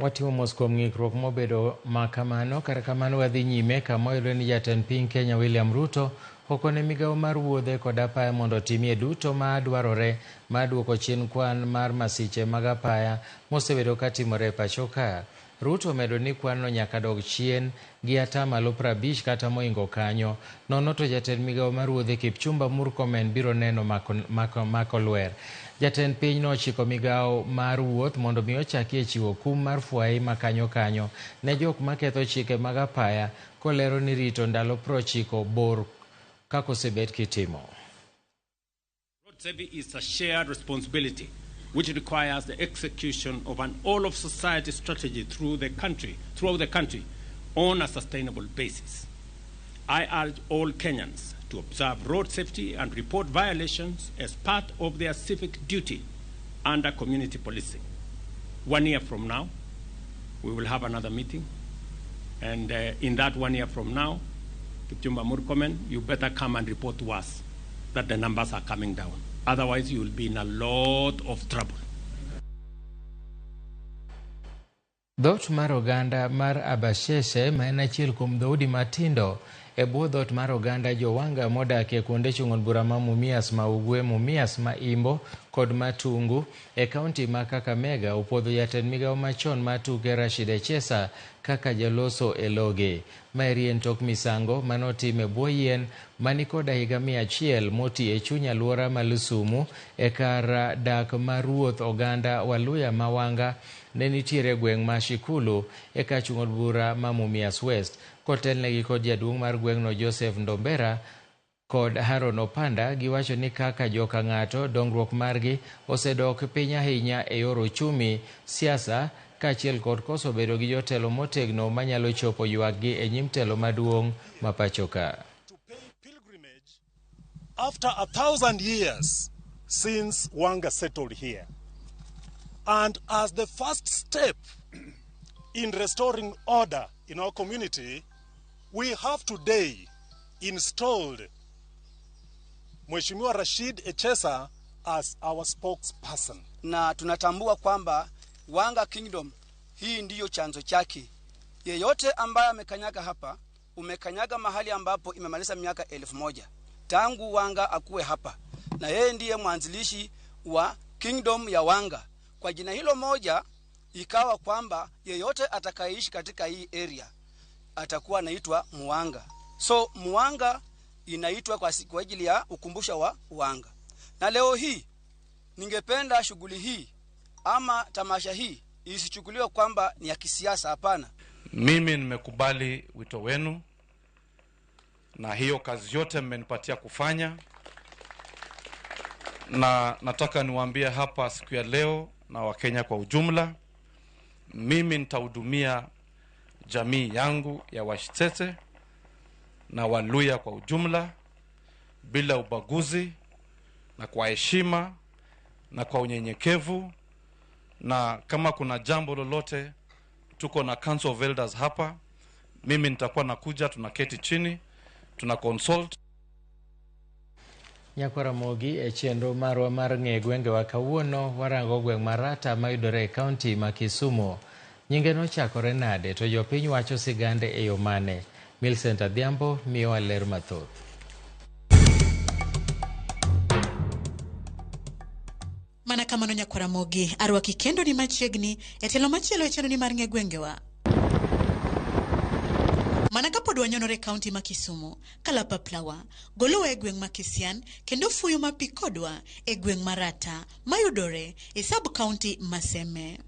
Watimo mos kuom ng'ikruok mobedo ma kamano. Kata kamano wadhi nyime kama oyudore ni jatend piny Kenya William Ruto okone migawo mar wuodhe kod apaya mondo otimie duto ma dwarore mar duoko chien kwan mar masiche mag apaya mosebedo katimore e pacho ka. Ruto omedo ni kwan no nyaka dog chien gi 50% kata moingo kanyo. Nono to jatend migawo mar wuodhe Kipchumba Murkomen biro neno mako lwer. Jatend piny nochiko migawo mar wuoth mondo mi ochakie chiwo kum mar fwai ma kanyo kanyo ne jok maketho chike mag apaya kolero ni rito ndalo 90 bor kaka osebet kitimo. Road safety is a shared responsibility which requires the execution of an all-of-society strategy throughout the country on a sustainable basis. I urge all Kenyans to observe road safety and report violations as part of their civic duty under community policing. 1 year from now, we will have another meeting, and in that 1 year from now, Kipchumba Murkomen, you better come and report to us that the numbers are coming down. Otherwise, you will be in a lot of trouble. Dhoot mar oganda mar Abasheshe ma en achiel kuom dhoudi matindo e bwo dhoot mar oganda Jowanga modak e kuonde chung' od bura ma Mumias ma Ugwe, Mumias ma Imbo kod Matungu e kaunti ma Kakamega opuodho jatend migawo machon mar tuke Rashid Echesa kaka jaloso e loge. Maeri en tok misango manotim e bwo yien manikoda higa 100 moti e chuny alwora ma Lusumu e kar dak mar ruoth oganda Waluya Mawanga ne nitiere gweng' ma Shikulu e kar chung' od bura ma Mumias West. Kotelnegi kod jaduong' mar gweng'no Joseph Ndombera kod Haron Opanda giwacho ni kaka joka ng'ato dongruok margi osedok piny ahinya e yor uchumi, siasa kaachiel kod koso bedo gi jotelo motegno manyalo chopo ywakgi e nyim telo maduong' ma pacho ka. After 1,000 years since Wanga settled here, and as the first step in restoring order in our community, we have today installed Mheshimiwa Rashid Echesa as our spokesperson. Na tunatambua kwamba Wanga Kingdom hii ndiyo chanzo chake. Yeyote ambaye amekanyaga hapa, umekanyaga mahali ambapo imemaliza miaka 1000 tangu Wanga akuwe hapa, na yeye ndiye mwanzilishi wa Kingdom ya Wanga. Kwa jina hilo moja ikawa kwamba yeyote atakayeishi katika hii area atakuwa anaitwa Muwanga. So Muwanga inaitwa kwa ajili ya ukumbusho wa Wanga. Na leo hii ningependa shughuli hii ama tamasha hii isichukuliwe kwamba ni ya kisiasa, hapana. Mimi nimekubali wito wenu na hiyo kazi yote mmenipatia kufanya, na nataka niwaambie hapa siku ya leo na Wakenya kwa ujumla, mimi nitahudumia jamii yangu ya Washitete na Waluya kwa ujumla bila ubaguzi na kwa heshima na kwa unyenyekevu. Na kama kuna jambo lolote, tuko na Council of Elders hapa, mimi nitakuwa nakuja, tunaketi chini, tuna consult. Nyakwara Mogi e chenro marwa mar ng'e gwengewa kawuono warango gweng' mar Rata mayudore e kaunti ma Kisumu. Nyinge nochakore nade to jopiny wacho sigande e yo mane? Millicent Adhiambo miyowa ler mathoth. Mana kamano Nyakwara Mogi, arwaki kendo ni machiegni e telo machielo e chenro ni mar ng'e gwengewa. Mana kapod wanyonore kaunti ma Kisumu, kalapaplawa, golowa e gweng' ma Kisian kendo fuyo mapi kodwa e gweng' ma Rata mayudore e sub county ma Seme.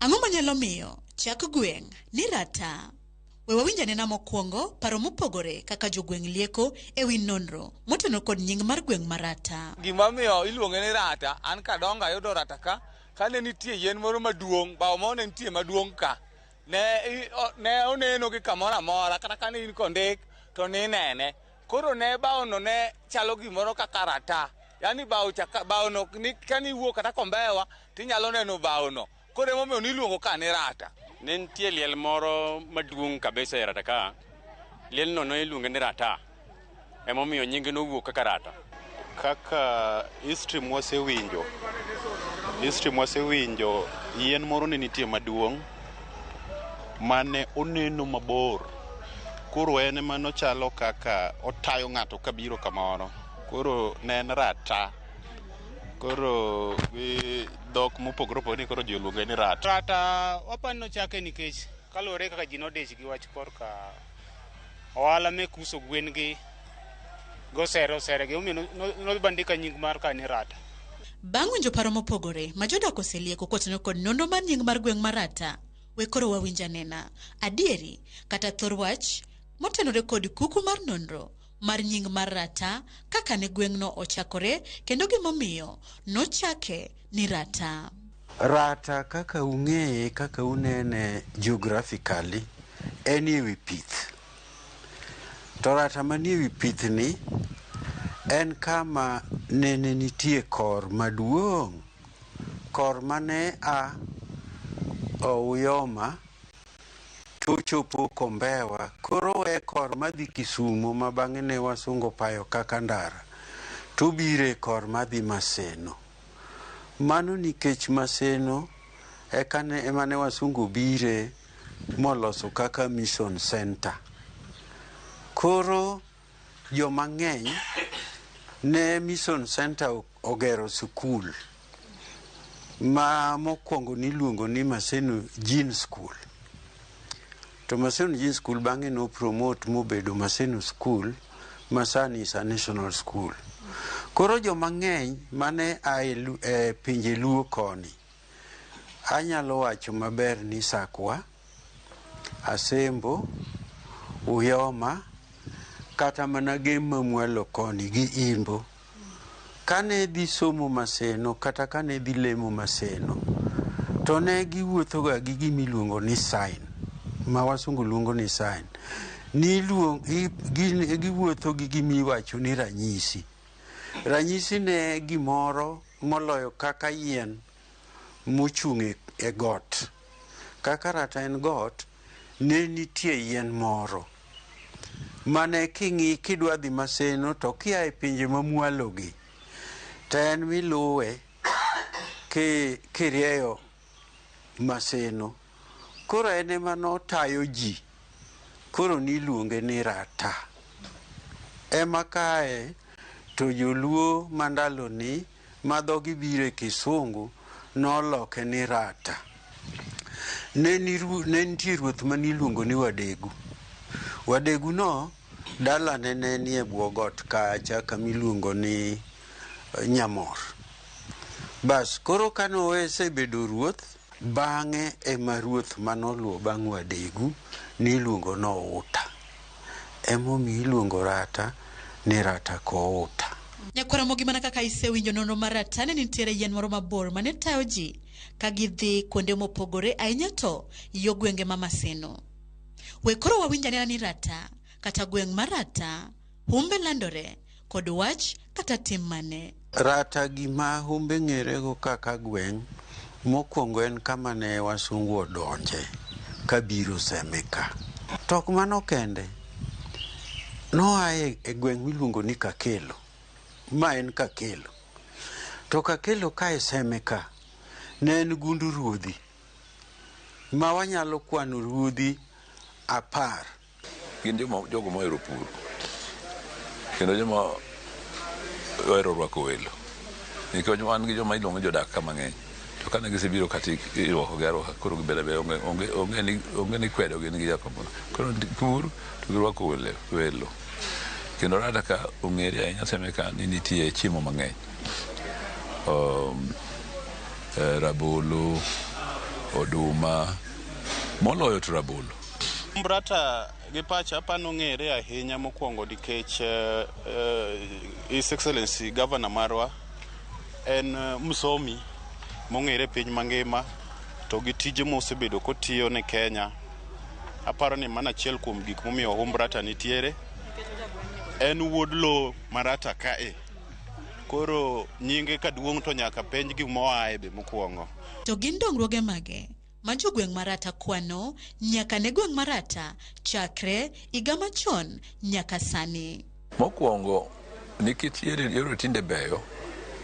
Ang'o manyalo miyo chak gweng' ni Rata? We wawinj anena mokwongo paro mopogore kaka jogweng' lieko e wi nonro moteno kod nying mar gweng' ma Rata. Gima miyo iluonge ni Rata, an kadongo ayudo Rata ka, Kane nitie yien moro maduong', bao moro ne nitie maduong' ka. Ne oneno gi kamoro amora, kata kane in kondik to ninene. Koro ne baono ne chalo gimoro kaka rata. Yaani baono kane iwuok kata Kombewa tinyalo neno baono. Koro emomiyo niluongo ka ni rata. Ne nitie liel moro maduong' kabisa e rata ka. Lielno ne iluonge ni rata. Emomiyo nyinge nowuok kaka rata. Kaka history mwasewinjo, yien moro ne nitie maduong' mane oneno mabor. Koro en ema nochalo kaka otayo ng'ato kabiro kamoro. Koro ne en rata. Koro gi dhok mopogore opogore koro ji oluonge ni rata. Rata wapani nochake nikech kaluwore kaka ji nodich gi wach korka ohala mek uso gwen gi gosere gi omiyo nobandika nying mar ka ni rata. Bang' winjo paro mopogore ma jodak oselieko kotenore kod nonro mar nying mar gweng' mar Rata, we koro wawinj anena adieri kata thor wach motenore kod kuku mar nonro mar nying mar Rata kaka ne gweng'no ochakore kendo gimomiyo nochake ni Rata. Rata kaka ung'eye, kaka unene geographically, en ewi pith. To rata manie wi pith ni en kama nene nitie kor maduong'. Kor mane a Uyoma to chopo Kombewa. Koro we kor madhi Kisumo ma bang'e ne wasungu payo kaka ndara. To bire kor madhi Maseno. Mano nikech Maseno eka ne ema ne wasungu bire moloso kaka mission center. Koro joma ng'eny ne mission center ogero sikul ma mokwongo niluongo ni Maseno Jean School. To Maseno Jean School bang'e no promote mobedo Maseno School ma sani is a national school. Koro joma ng'eny mane a e pinje Luo koni, anyalo wacho maber ni Sakwa, Asembo, Uyoma, kata mana Gem mamwalo koni gi Imbo. Kane dhi somo Maseno kata kane dhi lemo Maseno, to ne giwuothoga gi gimiluongo ni sign, ma wasungu luongo ni sign. Giwuotho gi gimiwacho ni ranyisi. Ranyisi ne gimoro moloyo kaka yien mochung' e got. Kaka rata en got, ne nitie yien moro mane king'i kidwa dhi Maseno to kia e pinje mamwalo gi, to en miluwe kirieyo Maseno. Koro en ema notayo ji, koro niluonge ni rata. Ema kae to joluo mandaloni ma dhogi biro e Kisungu noloke ni rata. Ne nitie ruoth maniluongo ni Wadegu. Wadegu no dalane ne nie bwo got kacha kamiluongo ni Nyamor. Bas, koro kane osebedo ruoth, bang'e ema ruoth manoluwo bang' Wadegu niluongo ni Outa. Emomiyo iluongo rata ni rata kouta. Nyakwara Ramogi, mana kaka isewinjo nonro mar rata, ne nitiere yien moro mabor mane tayo ji ka gidhi kuonde mopogore ahinya to yo gwenge ma Maseno. We koro wawinj anena ni rata kata gweng' mar rata humbe landore kod wach kata tim mane. Rata gima humbe ng'erego kaka gweng' mokwongo en kama ne wasungu odonje kabiro Seme ka. To ok mano kende, noa e gweng' miluongo ni Kakelo. Ma en Kakelo. To Kakelo ka e Seme ka ne en gund ruodhi ma wanyalo kwano ruodhi 10. Gin jogo mohero pur kendo joma ohero rwako welo, nikech wan gi joma iluongo ni jodak ka mang'eny, to kane gisebiro kata irwakogi arwaka, koro gibedo abeda, onge ni kwedogi ni gijakamoro. Koro pur to girwako welo. Kendo rata ka ong'ere ahinya Seme ka ni nitie chiemo mang'eny. Rabolo, oduma, moloyo to rabolo. Rata gi pacha apano ng'ere ahinya mokwongo nikech His Excellency Governor marwa en msomi mong'ere piny mangima to gi tije mosebedo kotiyo ne Kenya. Aparo ni mano achiel kuom gik momiyo humb Rata nitiere. En wuod lo ma Rata kae. Koro nyinge kaduong' to nyaka penj gima oaye be mokwongo. To gin dongruoge mage ma jogweng' ma Rata kwano nyaka ne gweng' ma Rata chakre higa machon nyaka sani? Mokwongo, nikech yore tinde beyo,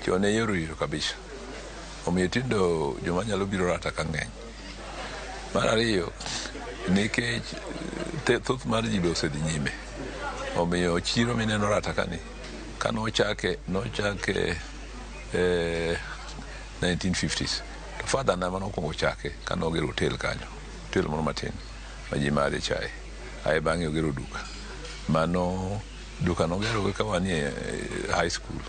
chon ne yore richo kabisa. Omiyo tinde joma nyalo biro Rata ka ng'eny. Mar ariyo, nikech thoth mar ji be osedhi nyime. Omiyo chiro mineno Rata kani, kane ochake, nochake 1950s. To father na ema nokwongo chake kane ogero hotel kanyo. Hotel moro matin ma ji madhe chae. Ae bang'e ogero duka. Mano duka nogero ka wanie high school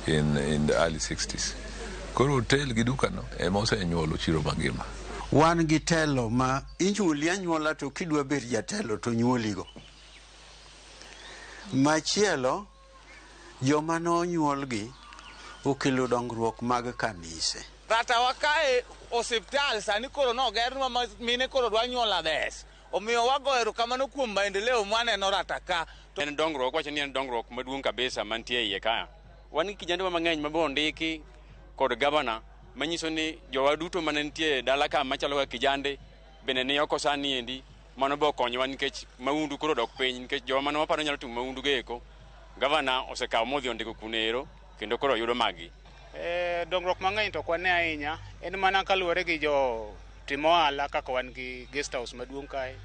in the early 60s. Koro hotel gi duka no ema osenyuolo chiro mangima. Wan gi telo ma inyuoli anyuola to kidwa bet jatelo to nyuoligo. Machielo, joma nonyuolgi okelo dongruok mag kanise. Rata wa kae osiptal sani koro nogernwa ma mine koro dwa nyuol adhes. Omiyo wago erokamano kuom maendeleo mwaneno Rata ka. En dongruok, wacho ni en dongruok maduong' kabisa mantie iye ka. Wan gi kijandewa mang'eny ma be ondiki kod gavana manyiso ni jowa duto mane nitie e dala ka machalo kaka kijande bende ni oko sani endi. Mano be okonyowa nikech maundu koro odok piny nikech jowa mane waparo nyalo timo maundu go eko, gavana osekawo modhi ondiko kuno ero kendo koro yudo magi. Dongruok mang'eny to ok wane ahinya, en mana kaluwore gi jo tim ohala kaka wan gi guest house maduong' kae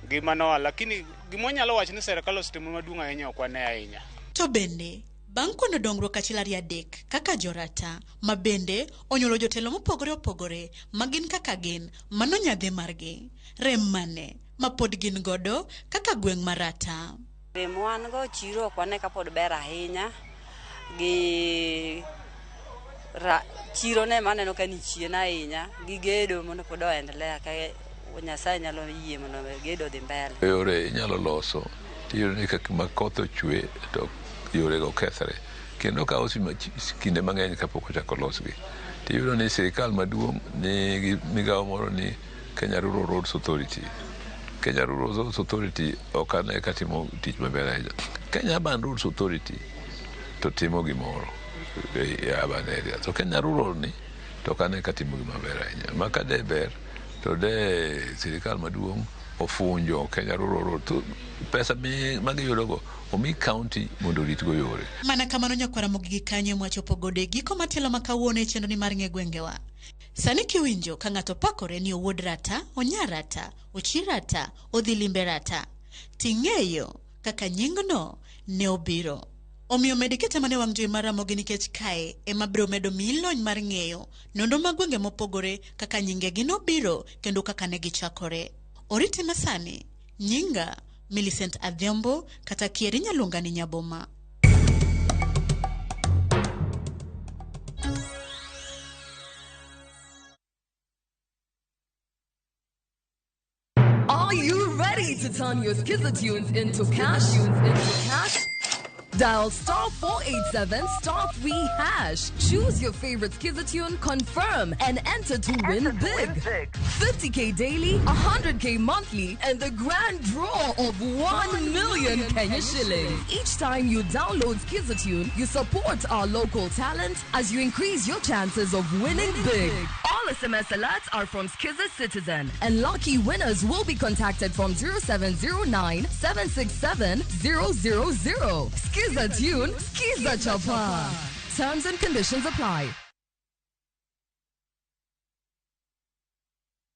gi mano ohala, lakini gima wanyalo wacho ni serikal osetimo maduong' ahinya ok wane ahinya. To bende, bang' kwano dongruok achiel ariyo adek kaka jorata ma bende onyuolo jotelo mopogore opogore ma gin kaka gin, mano nyadhi margi. Rem mane ma pod gin godo kaka gweng' ma Rata? Rem wan go chiro ok wane ka pod ber ahinya gi chiro ne maneno ka ni chien ahinya gi gedo mondo pod oendelea ka Nyasaye nyalo yie mondo gedo odhi mbele. Yore inyalo loso tiyudo ni ka ma koth ochwe to yorego kethre kendo kawo kinde mang'eny kapok ochako losgi. Tiyudo ni sirikal maduong' nigi migawo moro ni Kenya Rural Roads Authority. Kenya Rural Roads Authority ok ane ka timo tich maber ahinya. Kenya Urban Roads Authority to timo gimoro e urban area. To Kenya Rural ni to ok ane ka timo gima ber ahinya. Ma ka de ber to de sirikal maduong' ofunjo Kenya Rural Road to pesa ma giyudogo omi county mondo oritgo yore. Mana kamano nyakwara Ramogi gi kanyo mwachopo godo e giko matielo ma kawuono e chenro ni mar ng'e gwengewa. Sani kiwinjo ka ng'ato pakore ni owuod Rata, onya Rata, ochi Rata, odhi limbe Rata, ting'eyo kaka nyingno ne obiro. Omiyo med kete mana e wang' jowi mar Ramogi nikech kae ema biro medo miyi lony mar ng'eyo nonro mag gwenge mopogore kaka nyingegi nobiro kendo kaka ne gichakore. Oriti masani, nyinga Millicent Adhiambo kata kieri nyaluonga ni Nyaboma. Are you ready to turn your Skiza tunes into cash? Into cash? Dial star 487 star 3 hash. Choose your favorite Skiza tune, confirm, and enter to win big. 50k daily, 100k monthly, and the grand draw of 1 million Kenya shillings. Each time you download Skiza tune, you support our local talent as you increase your chances of winning big. All SMS alerts are from Skiza Citizen, and lucky winners will be contacted from 0709 767 000. Skiza tune, Skiza Chapa. Terms and conditions apply.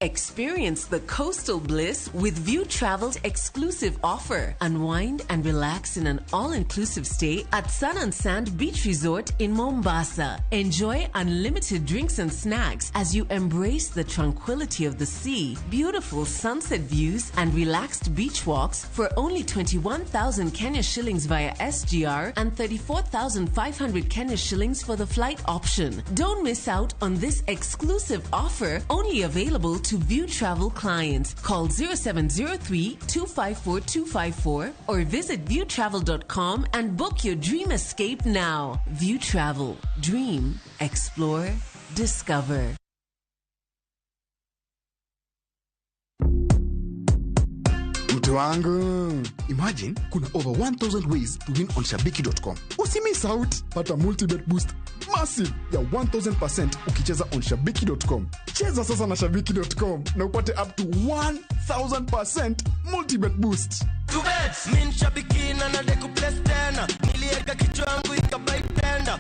Experience the coastal bliss with View Travel's exclusive offer. Unwind and relax in an all-inclusive stay at Sun and Sand Beach Resort in Mombasa. Enjoy unlimited drinks and snacks as you embrace the tranquility of the sea, beautiful sunset views, and relaxed beach walks for only 21,000 Kenya shillings via SGR and 34,500 Kenya shillings for the flight option. Don't miss out on this exclusive offer, only available to View Travel clients. Call 0703 254 254 or visit viewtravel.com and book your dream escape now. View Travel. Dream, explore, Discover. Mtu wangu, imagine kuna over 1000 ways to win on shabiki.com. Usimiss out, pata multibet boost massive ya 1000% ukicheza on shabiki.com. Cheza sasa na shabiki.com na upate up to 1000% multibet boost. Mi nshabiki na nade kuplace tena, nilieka kichwa yangu ikabai tenda.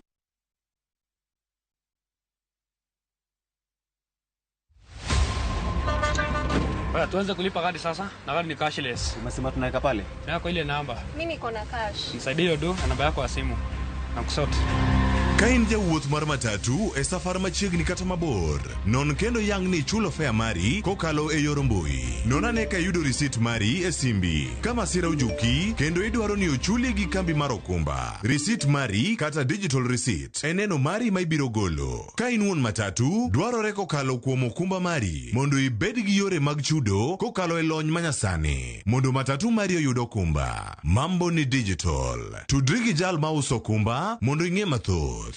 Baya, tuanze kulipa kadi sasa na kadi ni cashless. Umesema tunaweka pale? Yako ile namba. Mimi niko na cash. Nisaidie hiyo do na namba yako ya simu. Na kusort. Ka in jawuoth mar matatu e safar machiegni kata mabor, non kendo yang ni ichulo fare mari kokalo e yor mbui. Non ane ka iyudo risit mari e simbi. Ka masira ojuki kendo idwaro ni ochuli gi kambi mar okumba, risit mari kata digital receipt e neno mari ma ibiro golo. Ka in wuon matatu, dwarore kokalo kuom okumba mari mondo ibed gi yore mag chudo kokalo e lony manyasani mondo matatu mari oyud okumba. Mambo ni digital. Tudri gi jal mauso okumba mondo ing'e mathoth.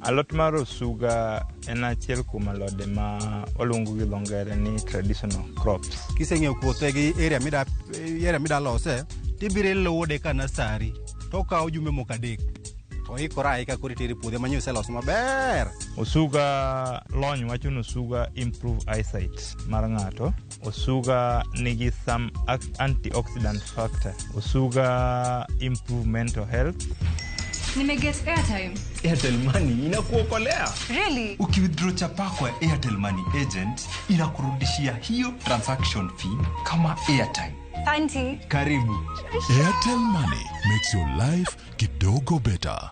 Alot mar osuga en achiel kuom alode ma waluongo gi dho ngere ni traditional crops. Kiseng'iewo puothe gi area mida area mida lose, tibiro ilude ka nasari, to okawo jumbe moko 3. Oikore aika koro itere e puodho ma iseloso maber. Osuga lony wacho ni osuga improve eyesight mar ng'ato. Osuga nigi some antioxidant factor. Osuga improve mental health. Nimeget airtime. Airtel Money inakuokolea. Really? Ukiwithdraw chapa kwa Airtel Money agent inakurudishia hiyo transaction fee kama airtime. Thank Karibu. Airtel Money makes your life kidogo better.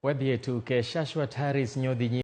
Wadhi e tuke, Shashwat Harris nyodhi